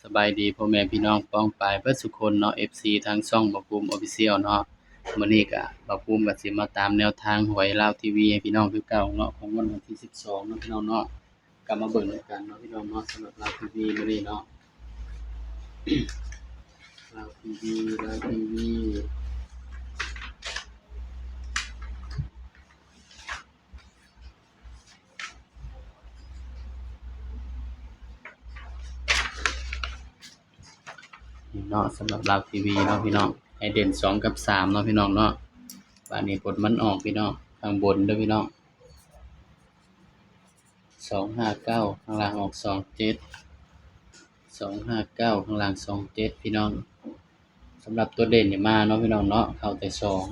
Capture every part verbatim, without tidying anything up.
สบายดีพ่อแม่พี่น้องป้องปายเบิดสุคนเนาะ เอฟซี ทางช่องบ่าวภูมิ Official เนาะ มื้อนี้ก็บ่าวภูมิก็สิมาตามแนวทางหวยลาวทีวีให้พี่น้องคือเก่าเนาะ ของงวดวันที่สิบสองเนาะพี่น้องเนาะ ก็มาเบิ่งนำกันเนาะพี่น้องเนาะ สำหรับลาวทีวีมื้อนี้เนาะ ลาวทีวี ลาวทีวี นี่เนาะ สำหรับลาวทีวีเนาะพี่น้อง ให้เด่นสองกับสามเนาะพี่น้องเนาะ บาดนี้ผลมันออกพี่น้อง ข้างบนเด้อพี่น้อง สองห้าเก้า ข้างล่างออกสองเจ็ด สองห้าเก้า ข้างล่างสองเจ็ด พี่น้อง สำหรับตัวเด่นนี่มาเนาะพี่น้องเนาะ เข้าแต่สอง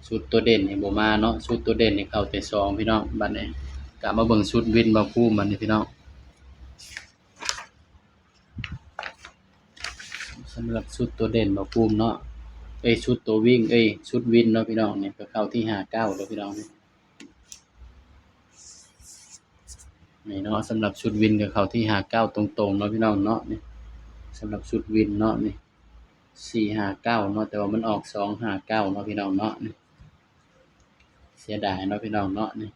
ชุดตัวเด่นนี่บ่มาเนาะ ชุดตัวเด่นนี่เข้าแต่สองพี่น้อง บัดนี้ก็มาเบิ่งชุดวินบ่าวภูมิบัดนี้พี่น้อง สำหรับชุดตัวเด่นบ่าวภูมิเนาะ เอ้ย ชุดตัววิ่ง เอ้ย ชุดวินเนาะพี่น้อง นี่ก็เข้าที่ห้าเก้าแล้วพี่น้อง นี่เนาะ สำหรับชุดวินก็เข้าที่ห้าเก้าตรงๆเนาะพี่น้องเนาะ นี่ สำหรับชุดวินเนาะ นี่ สี่ห้าเก้าเนาะ แต่ว่ามันออกสองห้าเก้าเนาะพี่น้องเนาะ นี่ เสียดายเนาะพี่น้องเนาะ นี่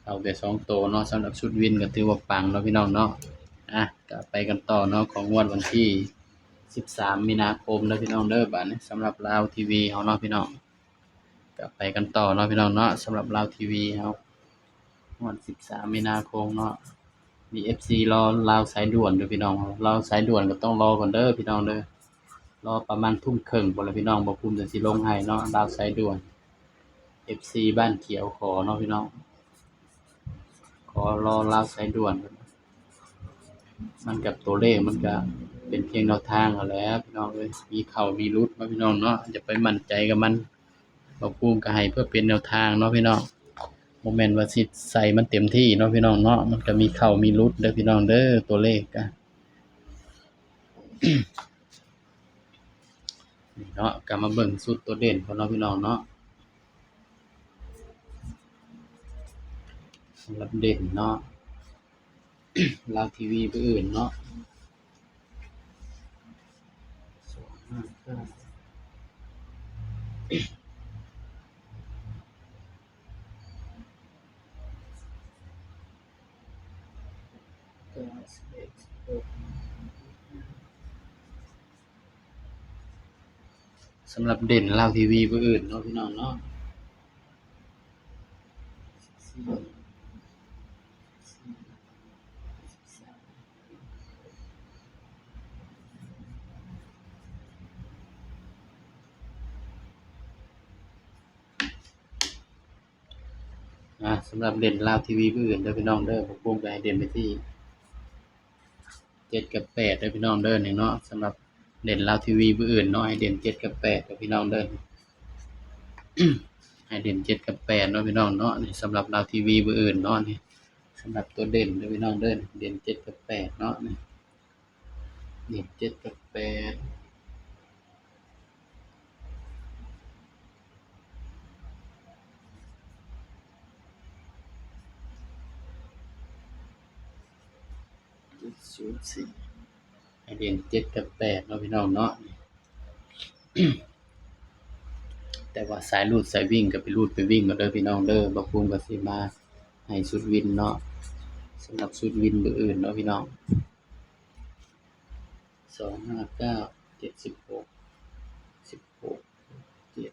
เข้าแต่สองตัวเนาะ สำหรับชุดวินก็ถือว่าปังเนาะพี่น้องเนาะ อ่ะ ก็ไปกันต่อเนาะ ของงวดวันที่สิบสามมีนาคมเด้อพี่น้องเด้อ บาดนี้สำหรับลาวทีวีเฮาเนาะพี่น้อง ก็ไปกันต่อเนาะพี่น้องเนาะ สำหรับลาวทีวีเฮา งวดสิบสามมีนาคมเนาะ มี เอฟซี รอลาวสายด่วนอยู่พี่น้อง ลาวสายด่วนก็ต้องรอก่อนเด้อพี่น้องเด้อ รอประมาณทุ่มครึ่งพุ้นล่ะพี่น้อง บ่าวภูมิจั่งสิลงให้เนาะ ลาวสายด่วน เอฟซี บ้านเขียวขอเนาะพี่น้อง ขอรอลาวสายด่วน มันกับตัวเลขมันก็เป็นเพียงแนวทางเอาแหละพี่น้องเอ้ย มีเข้ามีหลุดเนาะพี่น้องเนาะ อย่าไปมั่นใจกับมัน บ่าวภูมิก็ให้เพื่อเป็นแนวทางเนาะพี่น้อง บ่แม่นว่าสิใส่มันเต็มที่เนาะพี่น้องเนาะ มันก็มีเข้ามีหลุดเด้อพี่น้องเด้อ ตัวเลขก็ นี่เนาะ ก็มาเบิ่งชุดตัวเด่นก่อนเนาะพี่น้องเนาะ สำหรับเด่นเนาะ ลาวทีวีมื้ออื่นเนาะ สองห้าเก้า เก้าสิบเอ็ด สิบหก สำหรับเด่นลาวทีวีมื้ออื่นเนาะพี่น้องเนาะ อ่ะ สำหรับเด่นลาวทีวีมื้ออื่นเด้อพี่น้องเด้อ บ่าวภูมิก็ให้เด่นไปที่เจ็ดกับแปดเด้อพี่น้องเด้อ นี่เนาะ สำหรับเด่นลาวทีวีมื้ออื่นเนาะ ให้เด่นเจ็ดกับแปดเด้อพี่น้องเด้อ ให้เด่นเจ็ดกับแปดเนาะพี่น้องเนาะ นี่สำหรับลาวทีวีมื้ออื่นเนาะ นี่สำหรับตัวเด่นเด้อพี่น้องเด้อ เด่นเจ็ดกับแปดเนาะ นี่ เด่นเจ็ดกับแปด เจ็ดศูนย์สี่ ให้เด่นเจ็ดกับแปดเนาะพี่น้องเนาะ แต่ว่าสายรูดสายวิ่งก็ไปรูดไปวิ่งเอาเด้อพี่น้องเด้อ บ่าวภูมิก็สิมาให้ชุดวินเนาะ สำหรับชุดวินมื้ออื่นเนาะพี่น้อง สองห้าเก้า เจ็ดสิบหก สิบหก เจ็ด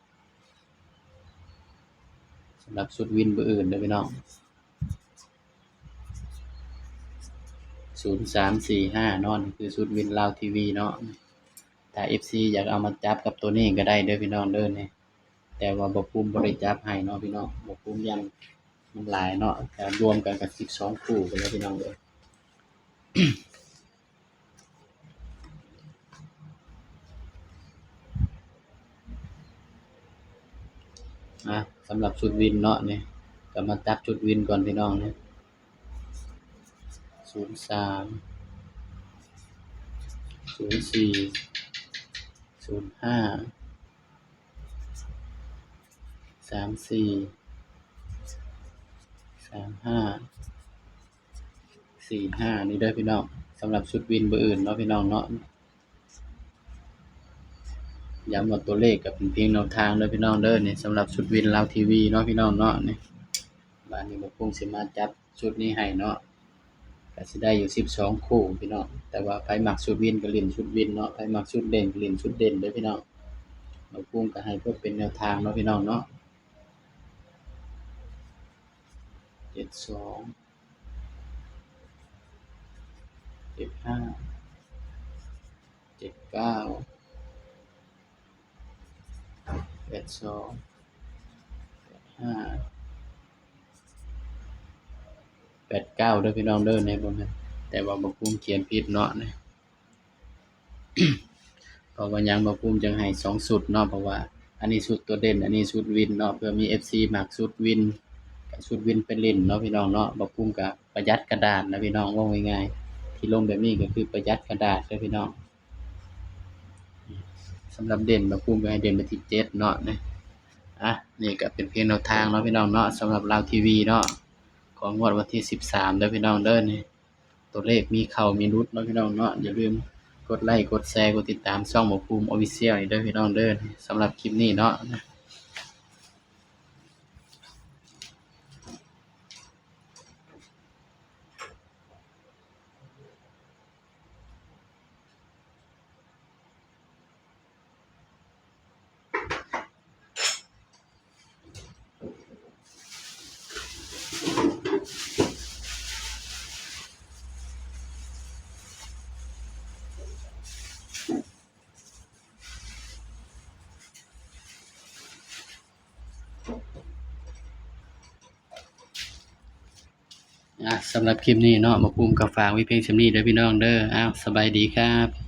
สำหรับชุดวินมื้ออื่นเด้อพี่น้อง ศูนย์สามสี่ห้าเนาะ นี่คือชุดวินลาวทีวีเนาะ ถ้า เอฟซี อยากเอามาจับกับตัวนี้ก็ได้เด้อพี่น้องเด้อ นี่ แต่ว่าบ่าวภูมิบ่ได้จับให้เนาะพี่น้อง บ่าวภูมิย่านมันหลายเนาะ ก็รวมกันก็สิบสองคู่ไปแล้วพี่น้องเด้อ อ่ะ สำหรับชุดวินเนาะ นี่ ก็มาจับชุดวินก่อนพี่น้อง นี่ ศูนย์สาม ศูนย์สี่ ศูนย์ห้า สามสี่ สามห้า สี่ห้า นี่เด้อพี่น้อง สำหรับชุดวินเบอร์อื่นเนาะพี่น้องเนาะ ย้ำว่าตัวเลขก็เป็นเพียงแนวทางเด้อพี่น้องเด้อ นี่สำหรับชุดวินลาวทีวีเนาะพี่น้องเนาะ นี่ บาดนี้บ่าวปุ้มสิมาจับชุดนี้ให้เนาะ ก็สิได้อยู่สิบสองคู่พี่น้อง แต่ว่าไผมักชุดวินก็เล่นชุดวินเนาะ ไผมักชุดเด่นก็เล่นชุดเด่นเด้อพี่น้อง บ่าวปุ้มก็ให้เพื่อเป็นแนวทางเนาะพี่น้องเนาะ เจ็ดสอง เจ็ดห้า เจ็ดเก้า แปดสอง แปดห้า แปดเก้า เด้อพี่น้องเด้อ ในบนนั้น แต่ว่าบ่าวปุ้มเขียนผิดเนาะนะ เพราะว่าหยังบ่าวปุ้มจังให้สองชุดเนาะ เพราะว่าอันนี้ชุดตัวเด่น อันนี้ชุดวินเนาะ เพื่อมีเอฟซีมักชุดวินกับชุดวินไปเล่นเนาะพี่น้องเนาะ บ่าวปุ้มก็ประหยัดกระดาษนะพี่น้อง ว่าง่ายๆ ที่ลงแบบนี้ก็คือประหยัดกระดาษเด้อพี่น้อง สำหรับเด่นบ่าวปุ้มก็ให้เด่นไปที่เจ็ดเนาะนะ อ่ะ นี่ก็เป็นเพียงแนวทางเนาะพี่น้องเนาะ สำหรับลาวทีวีเนาะ ของงวดวันที่สิบสามเด้อพี่น้องเด้อ นี่ ตัวเลขมีเข้ามีหลุดเนาะพี่น้องเนาะ อย่าลืมกดไลค์ กดแชร์ กดติดตามช่องบ่าวปุ้ม Official นี่เด้อพี่น้องเด้อ สำหรับคลิปนี้เนาะ อ่ะ สำหรับคลิปนี้เนาะ บ่าวปุ้มก็ฝากไว้เพียงส่ำนี้เด้อพี่น้องเด้อ อ้าว สบายดีครับ